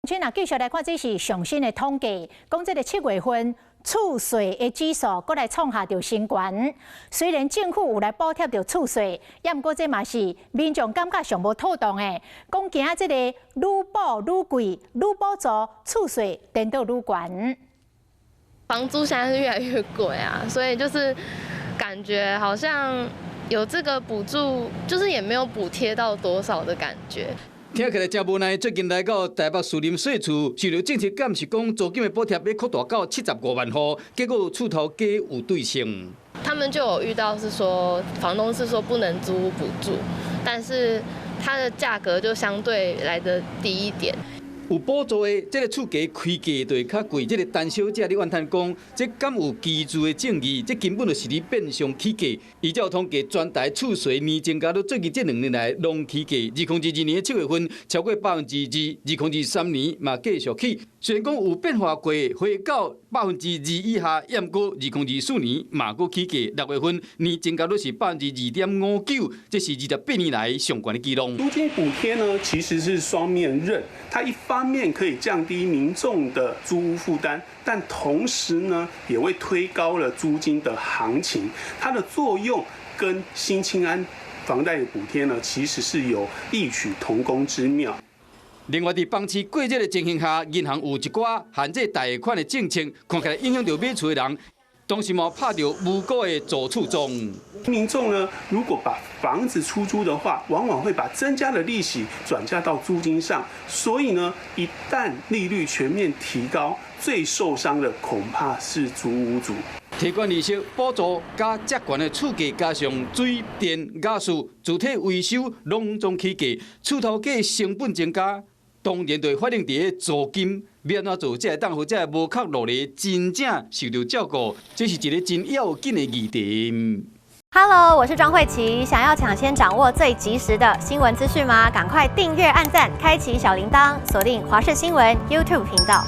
先啊，繼續來看，這是上新的統計，講這个7月份厝稅的指數閣來創下著新高。雖然政府有來補貼著厝稅，也毋過這嘛是民眾感覺上無妥當的。講驚這个愈補愈貴，愈補助厝稅顛倒愈懸。房租現在是越來越貴啊，所以就是感覺好像有這個補助，就是也沒有補貼到多少的感覺。聽起來誠無奈，最近來到台北士林稅厝，受著政策敢是講租金的補貼欲擴大到75萬戶，結果厝頭價有對稱。他們就有遇到是說，房東是說不能租屋補助，但是它的價格就相對來得低一點。有補助的，這个厝價開價就會較貴。這个陳小姐咧怨嘆講，這敢有居住的正義？這根本就是咧變相起價。依照統計，全台厝稅年增加到最近這2年來攏起價。2022年7月份超過2%，2023年嘛繼續起。雖然講有變化過，回到2%以下，毋過2024年嘛閣起價。6月份年增加率是2.59%，這是28年來上懸的紀錄。租金補貼呢，其實是雙面刃，它一方面可以降低民眾的租屋負擔，但同時呢，也會推高了租金的行情。它的作用跟新青安房貸的補貼呢，其實是有異曲同工之妙。另外，佇房市過熱的情形下，銀行有一寡限制貸款的政策，看起來影響著買厝的人，同時嘛拍著無辜的租厝狀。民眾呢，如果把房子出租的話，往往會把增加的利息轉嫁到租金上，所以呢，一旦利率全面提高，最受傷的恐怕是租屋族。提懸利息補助佮遮懸的厝價，加上水電瓦斯、主體維修攏總起價，厝頭價成本增加，當然就會反映佇咧租金，欲按怎做才會當予這个無殼蘆蜊真正受著照顧，這是一个真要緊的議題。 Hello，我是莊慧琪，想要搶先掌握最及時的新聞資訊嗎？趕快訂閱、按讚、開啟小鈴鐺，鎖定華視新聞 YouTube 頻道。